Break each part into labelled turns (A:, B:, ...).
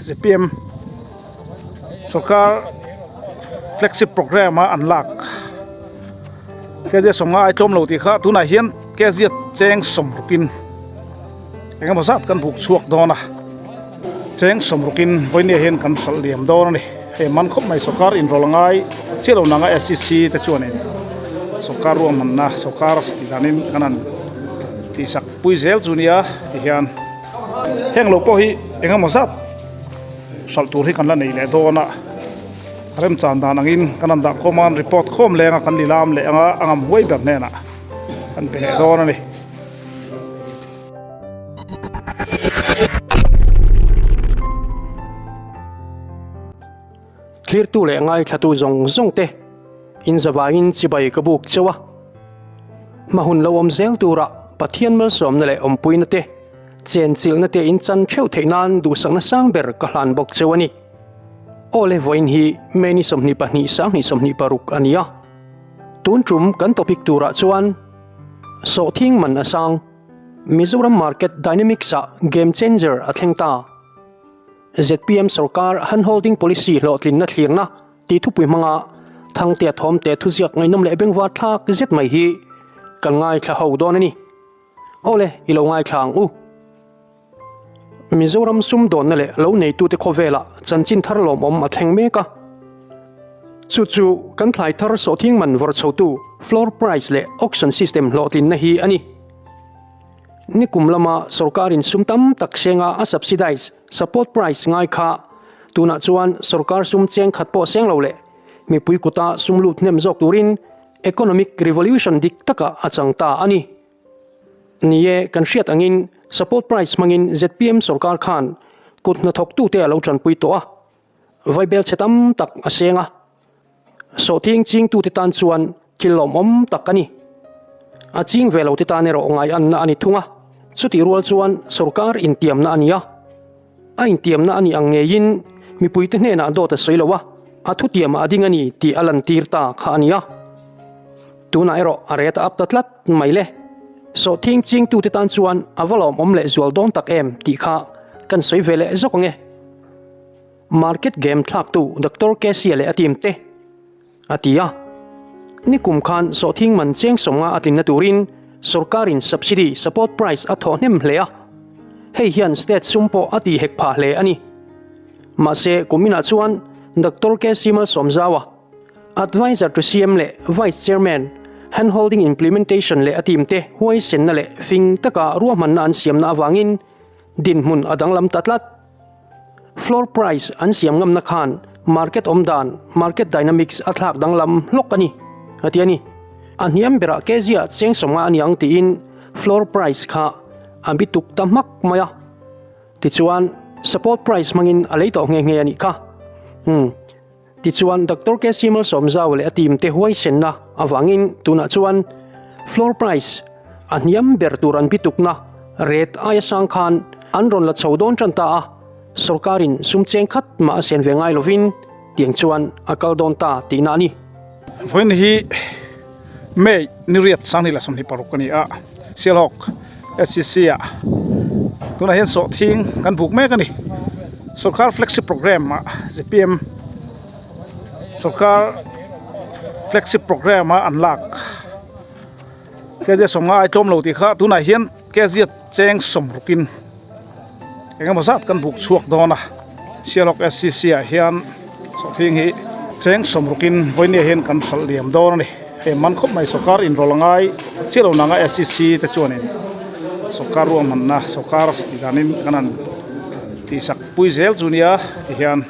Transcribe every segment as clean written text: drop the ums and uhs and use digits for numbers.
A: Zpm sorkar flagship programme a an lak kg sawmnga ai tlawm lo tih kha tunah hian kg cheng sawmrukin eng emaw zat kan buk chhuak dawn a cheng sawmrukin vawinia hian kan hralh liam dawn a ni hei man khawp mai sorkar inrawlh a ngai chiah lo nanga SCC te chuanin sorkar ruahmanna sorkar tih danin kan han tihsak pui zel chu nia tihian heng lo pawh hi eng emaw zat hralh tur hi kan la nei leh dawn a remchan dan angin kan han dah khawm a an report khawm leng a kan ni lam leh anga a ngam huai ber hnenah kan pe leh dawn a ni.
B: Thlirtu leh ngaithlatu zawng zawng te in zavaiin chibai ka buk cheu a. Hmahun lo awm zel tura Pathian malsawmna leh awmpuina te, chenchilhna te in chan theuh theih nan duhsakna sang ber ka hlan bawk cheu a ni. Aw le vawiin hi May ni 22 sanghnih 26 a ni a. Tun tum kan topic turah chuan Sawhthing man a sang, Mizoram market dynamics ah game changer a thleng ta. Zpm sorkar handholding policy hlawhtlinna thlirna tih thupui hmanga Thangtea thawmte thuziak ngaihnawm leh bengvar thlak zet mai hi kan ngaithla ho dawn a ni. Awle, i lo ngaithla ang u. Mizoram sumdawnna leh lo neitute khawvelah chanchin thar lawmawm a thleng mek a. Chu chu kan thlai thar sawhthing man vawrh chhotu floor price leh auction system hlawhtlinna hi a ni. Nikum lama sorkarin sum tam tak senga a subsidize, support price, ngai kha tunah chuan sorkar sum cheng khat pawh seng lo leh mipui kuta sum lut hnem zawk turin economic revolution dik takah a chang ta a ni. Ni e, kan hriat angin support price hmangin zpm sorkar khan kut hnathawktute a lo tanpui tawh a, vaibel chhe tam tak a seng a. Sawhthing chingtute tan chuan thil lawmawm tak a ni. A ching ve lote tan erawh ngaianna a ni thung a, chutih rual chuan sorkar intiamna a ni a. A intiamna a nih ang ngeiin mipuite hnenah dawt a sawi lo a, a thutiamah a ding a ni tih a lantir ta kha a ni a. Tunah erawh a ret a up ta tlat mai le. Sawhthing chingtute tan chuan a va lawmawm leh zual dawn tak em tih kha kan sawi ve leh zawk ang e. Market game thlaktu Doctor Casey leh a team te a ti a. Nikum khan sawhthing man cheng sawmnga a tlinna turin sorkarin subsidy support price a thawh hnem hle a, hei hian state sum pawh a tihhek phah hle a ni. Mahse kum inah chuan Doctor Casey Malsawmzaua, Adviser to CM leh Vice Chairman, Handholding Implementation leh a team te huaisenna leh fing taka ruahmanna an siamna avangin dinhmun a danglam ta tlat. Floor price an siam ngamna khan market awm dan, market dynamics, a thlak danglam hlawk a ni, a ti a ni. A hniam berah kg-ah cheng sawmnga a ni ang tiin floor price kha a bi tuk ta hmak mai a. Tichuan, support price hmangin a lei tawh nghe nghe a nih kha. Umm. Tichuan, Doctor KC Malsawmzau leh a team te huaisenna avangin tunah chuan floor price a hniam ber tur an bitukna rate aia sang khan an rawn la chho dawn tan ta a, sorkarin sum cheng khat mah a sian ve ngai lovin tiang chuan a kal dawn ta tihna a ni.
A: Vawiin hi May ni riat sanghnih leh 26 a ni a, Sialhawk SCC ah tunah hian sawhthing kan buk mek a ni. Sorkar flagship programme ah zpm sorkar flagship programme a an lak kg 50 ai tlawm lo tih kha tunah hian kg cheng sawmrukin eng emaw zat kan buk chhuak dawn a Sialhawk SCC ah hian sawhthing hi cheng sawmrukin vawinia hian kan hralh liam dawn a ni hei man khawp mai sorkar inrawlh a ngai chiah lo nanga SCC te chuanin sorkar ruahmanna sorkar tih danin kan han tihsak pui zel chu nia ti hian.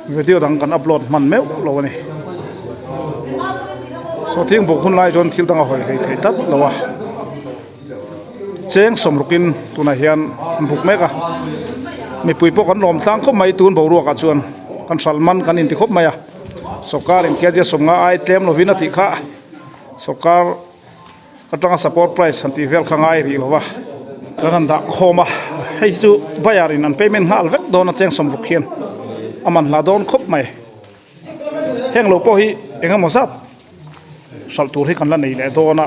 A: Video dang kan upload hman meuh lo a ni. Sawhthing buk hun lai chuan thil dang a hawi hlei thei tlat lo a. Cheng sawmrukin tunah hian an buk mek a. Mipui pawh kan lawm tlang khawp mai tun boruakah chuan kan hralh man kan inti khawp mai a. Sawrkar in kg 50 ai tlem lovin a tih kha sawrkar atanga support price han tih vel kha ngai rih lo va kan han dah khawm a hei hi chu buyer in an payment nghal vek dawn a cheng sawmruk hian a man hla dawn khawp mai heng lo pawh hi eng emaw zat hralh tur hi kan la nei leh dawn a.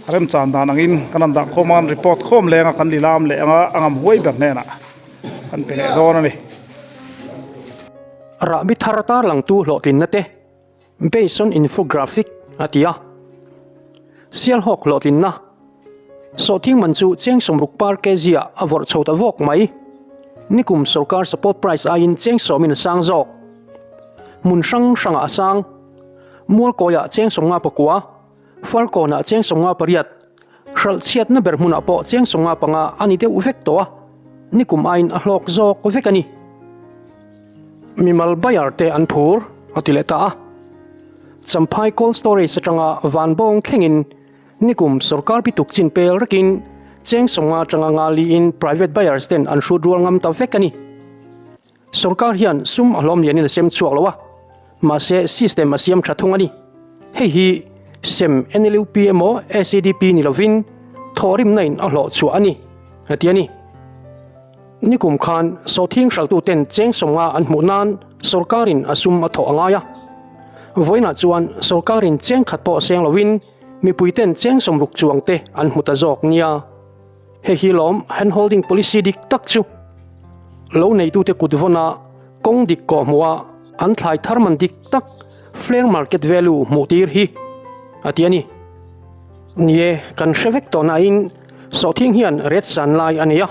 A: Remchan dan angin kan han dah khawm a, kan report khawm leng a, kan lilam leh anga a ngam huai ber hnenah kan pe leh dawn a ni.
B: Rahbi thar tarlangtu hlawhtlinna te Based on infographic a ti a. Sialhawk hlawhtlinna Sawhthing man chu cheng sawmruk par kg ah a vawrh chho ta vawk mai. Nikum sorkar support price aiin cheng sawmin a sang zawk. Hmun hrang hrangah a sang. Mualkawiah cheng 50 pakua, Farkawnah cheng 58, hralh chhiatna ber hmunah pawh cheng 55 a ni deuh vek tawh a, nikum aiin a hlawk zawk vek a ni. Mimal buyer te an phur, a ti leh ta a. Champhai Cold Storage atanga Vanbawng thlengin nikum sorkar bituk chin pel rekin cheng 50 atanga nga liin private buyers ten an hrut rual ngam ta vek a ni. Sorkar hian sum a hlawm lianin a sem chhuak lo a, mahse system a siam tha thung a ni. Hei hi sem NLUP emaw SEDP ni lovin thawhrimna in a hlawh chhuah a ni, a ti a ni. Nikum khan sawhthing hraltuten cheng 50 an hmuh nan sorkarin a sum a thawh a ngai a. Vawiinah chuan sorkarin cheng khat pawh seng lovin mipuiten cheng 60 chuang te an hmu ta zawk nia. Hei hi lawm hand holding policy dik tak chu. Lo neitute kut vawn a, kawng dik kawh hmuh a, an thlai thar man dik tak fair market value hmuh tir hi a ti a ni. Ni e, kan hre vek tawh nain sawhthing hian ret san lai a nei a,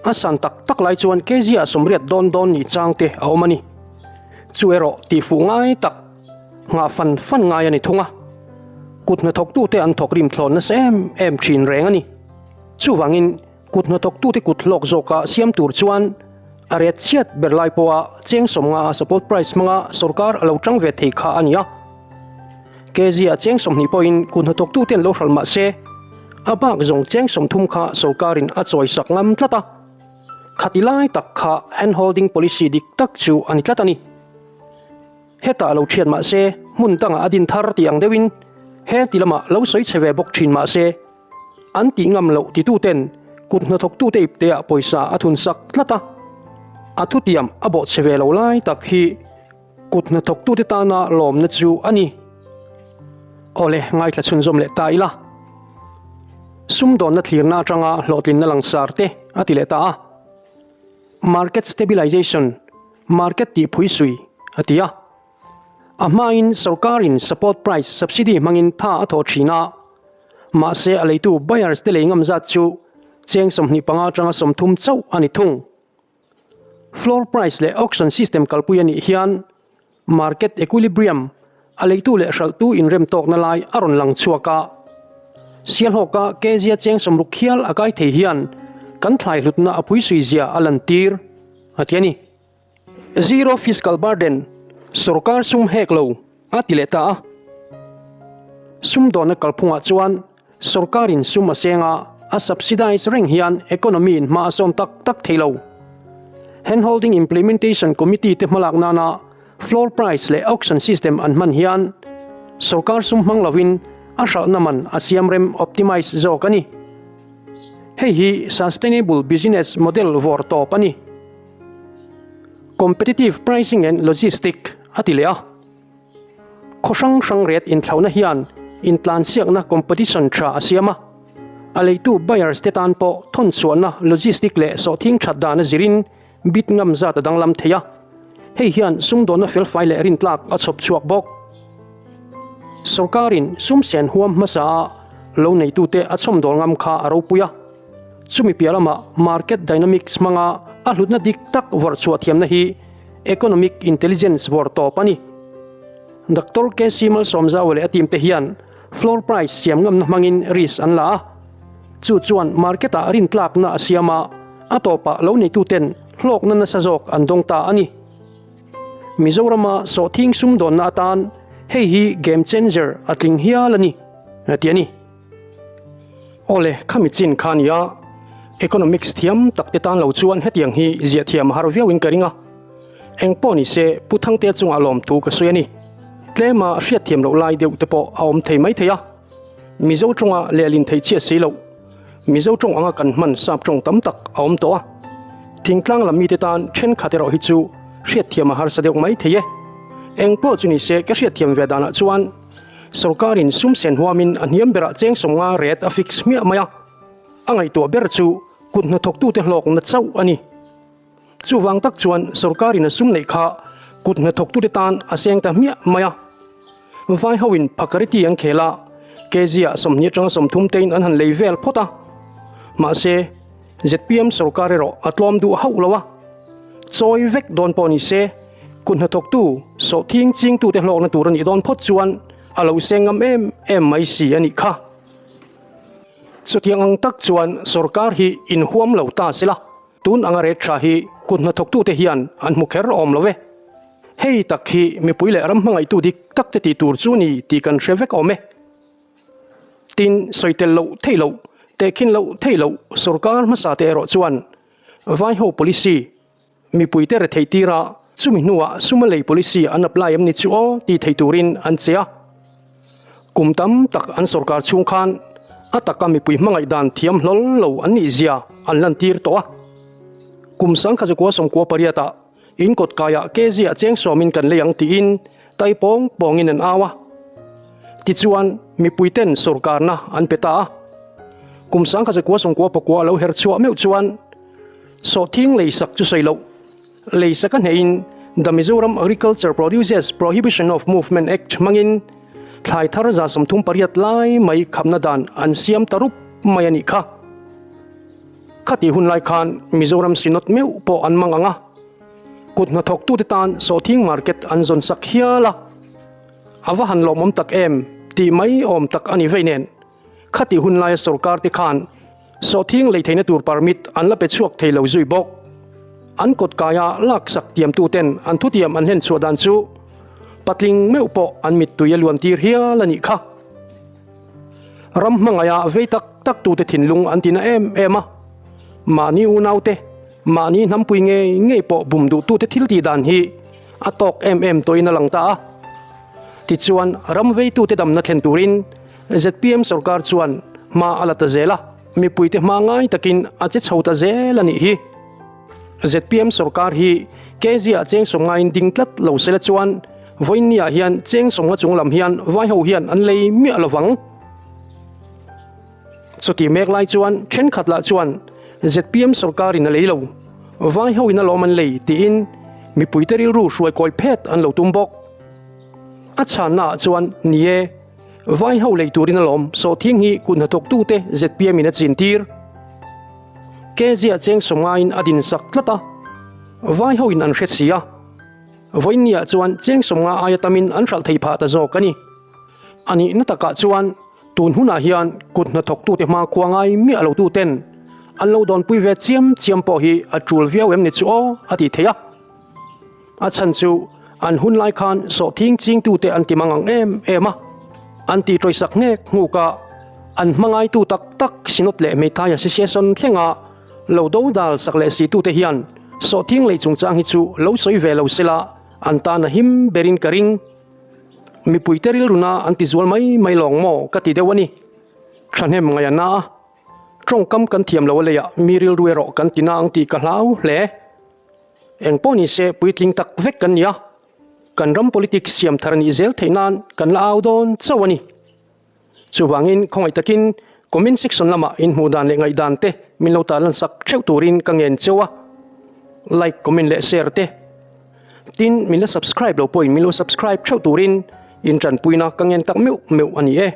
B: a san tak tak lai chuan kg ah 80 dawn dawn nih chang te a awm a ni. Chu erawh tihfuh ngai tak, nghah fan fan ngai a ni thung a. Kut hnathawktute an thawk rim thlawn nasa em em thin reng a ni. Chuvangin kut hnathawktute kut hlawk zawka siam tur chuan a ret chhiat ber lai pawha cheng 50 a support price hmanga sorkar a lo tang ve thei kha a ni a. Kg ah cheng 20 pawhin kut hnathawktuten lo hral mah se, a bak zawng cheng 30 kha sorkarin a chawisak ngam tlat a. Khati lai tak kha hand holding policy dik tak chu a ni tlat a ni. Hetah lo thian mah se, hmun dangah a din thar tih ang deuhin he ti lamah lo sawi chhe ve bawk thin mah se, an tih ngam loh tituten kut hnathawktute ipteah pawisa a thun sak tlat a, a thutiam a bawh chhe ve lo lai tak hi kut hnathawktute tana lawmna chu a ni. Awle, ngaithla chhunzawm leh ta ila. Sumdawnna thlirna atanga hlawhtlinna langsar te a ti leh ta a. Market stabilization, Market tih phui sui, a ti a. A hmain sorkarin support price subsidy hmangin tha a thawh thin a, mahse a leitu buyers te lei ngam zat chu cheng 25 atanga 30 chauh a ni thung. Floor price leh auction system kalpui a nih hian market equilibrium, a leitu leh hralhtu inrem tawkna lai a rawn lang chhuak a. Sialhawka kg a cheng 60 khial a kai thei hian kan thlai hlutna a phui sui zia a lantir. A ti a ni. Zero fiscal burden, sorkar sum hek lo, a ti leh ta a. Sumdawnna kalphungah chuan sorkarin sum a seng a, a subsidize reng hian economy in hma a sawn tak tak thei lo. Handholding Implementation Committee te hmalak nana floor price leh auction system an hman hian sorkar sum hmang lovin a hralhna man a siamrem, optimize, zawk a ni. Hei hi sustainable business model vawr tawp a ni. Competitive pricing and logistic a ti leh a. Khaw hrang hrang ret inthlauhna hian intlansiakna competition tha a siam a. A leitu buyers te tan pawh thawnchhuahna logistic leh sawhthing that dan a zirin bid ngam zat a danglam thei a. Hei hian sumdawnna felfai leh rintlak a chhawp chhuak bawk. Sorkarin sum sen huam hmasa a lo neitute a chhawmdawl ngam kha a ropui a. Chumi piah lamah market dynamics hmanga a hlutna dik tak vawrh chhuah thiamna hi economic intelligence vawrh tawp a ni. Doctor KC Malsawmzaua leh a team te hian floor price siam ngamna hmangin risk an la a. Chu chuan market-ah rintlakna a siam a, a tawpah lo neituten hlawkna nasa zawk an dawng ta a ni. Mizorama sawhthing sumdawnna atan hei hi game changer a tling hial a ni, a ti a ni. Awle, khami chin kha nia, economics thiam tak te tan lo chuan hetiang hi ziah thiam a har viauin ka ring a. Eng pawh ni se, Pu Thangtea chungah lawmthu ka sawi a ni. Tlema hriatthiam loh lai deuh te pawh a awm thei maithei a. Mizo tawnga lehlin thei chiah si loh. Mizo tawng anga kan hman sap tawng tam tak a awm tawh a. Thingtlang lam mite tan thenkhat erawh hi chu hriatthiam a harsa deuh mai thei e. Eng pawh chu ni se ka hriatthiam ve danah chuan Sorkarin sum sen huamin a hniam berah cheng 50 ret a fix hmiah mai a, a ngaihtuah ber chu kut hnathawktute hlawkna chauh a ni. Chuvang tak chuan sorkarin a sum neih kha kut hnathawktute tan a seng ta hmiah mai a. Vai hoin phakariti an khel a, kg-ah 20 atanga 30 tein an han lei vel phawt a. Mahse, zpm sorkar erawh a tlawm duh hauh lo a. Chawi vek dawn pawh ni se, kut hnathawktu sawhthing chingtute hlawkna tur a nih dawn phawt chuan a lo seng ngam em em mai si a nih kha. Chutiang ang tak chuan sorkar hi inhuam lo ta se la. Tun anga ret tha hi kut hnathawktute hian an hmu kher awm lo ve. Hei tak hi mipui leh ram hmangaihtu dik tak te tih tur chu ni tih kan hre vek awm e. Tin, sawi tel loh theih loh, tehkhin loh theih loh sorkar hmasa te erawh chuan Vaiho policy mipuite retheih tira chumi hnuah suma lei policy an apply em ni chu aw tih theih turin an che a. Kum tam tak an sorkar chhung khan a taka mipui hmangaih dan thiam hlawl lo an nih zia an lantir tawh a. Kum 1998 ah in kawt kaiah kg ah cheng sawmin kan lei ang tiin tai pawng pawngin an au a. Tichuan mipui ten sorkarna an pe ta a. Kum 1999 a lo her chhuah meuh chuan sawhthing lei sak chu sawi loh. Lei sak a hnehin The Mizoram Agriculture Produces Prohibition of Movement Act hmangin thlai thar 38 lai mai khapna dan an siam ta rup mai a nih kha. Khatih hun lai khan Mizoram Synod meuh pawh an mang ang a, kut hnathawktute tan sawhthing market an zawn sak hial a. A va han lawmawm tak em tih mai awm tak a ni vei nen. Khatih hun laia sorkar te khan sawhthing lei theihna tur permit an la pe chhuak thei lo zui bawk. An kawt kaia laksak tiamtuten an thutiam an hlen chhuah dan chu patling meuh pawh an mittui a luan tir hial a nih kha. Ram hmangaia vei tak tak tute thinlung an tina em em a, mahni unaute, mahni hnampui ngei ngei pawh bum duhtute thil tih dan hi a tawk em em tawhin a lang ta a. Tichuan ram veitute damna thlen turin zpm sorkar chuan hma a la ta zel a, mipuite hma ngai takin a che chho ta zel a nih hi. Zpm sorkar hi kg-ah cheng 50 in ding tlat lo sela chuan vawiinniah hian cheng 50 chung lam hian vaiho hian an lei miah lo vang. Chutih mek lai chuan thenkhat lah chuan zpm sorkarin a lei lo, vaiho in a lawm an lei tiin mipuite rilru hruai kawi phet an lo tum bawk. A chhanna ah chuan ni e. Vai ho lei turin alawm sawhthing hi kut hnathawktute zpm in a chin tir. Kezia cheng 50 in a din sak tlat a, vai ho in an hre si a. Vawiinniah chuan cheng 50 aia tamin an hralh thei phah ta zawk a ni. A nihna takah chuan tun hunah hian kut hnathawktute hmakhua ngai miah lo tuten an lo dawnpui ve chiam chiam pawh hi a tul viau em ni chu aw a ti thei a. A chhan chu an hun lai khan sawhthing chingtute an ti mang ang em em a, an ti ṭawisak hnek hnuk a, an hmangaitu tak tak Synod leh Hmeithai Association thlenga lo dodal sak leh situte hian sawhthing lei chungchang hi chu lo sawi ve lo sela an tan a him berin ka ring. Mipuite rilruna an ti zual mai mai lawng maw ka ti deuh a ni. Thahnem ngaihna a tawngkam kan thiam lo a leiah mi rilru erawh kan ti na ang tih ka hlau hle. Eng pawh ni se puitling tak vek kan ni a, kan ram politics siam thar nih zel theih nan kan la au dawn chauh a ni. Chuvangin khawngaih takin comment section lamah inhmuh dan leh ngaihdan te min lo tarlan sak theuh turin ka ngen cheu a, like, comment leh share te. Tin, min la subscribe lo pawhin min lo subscribe theuh turin in tanpuina ka ngen tak meuh meuh a ni e.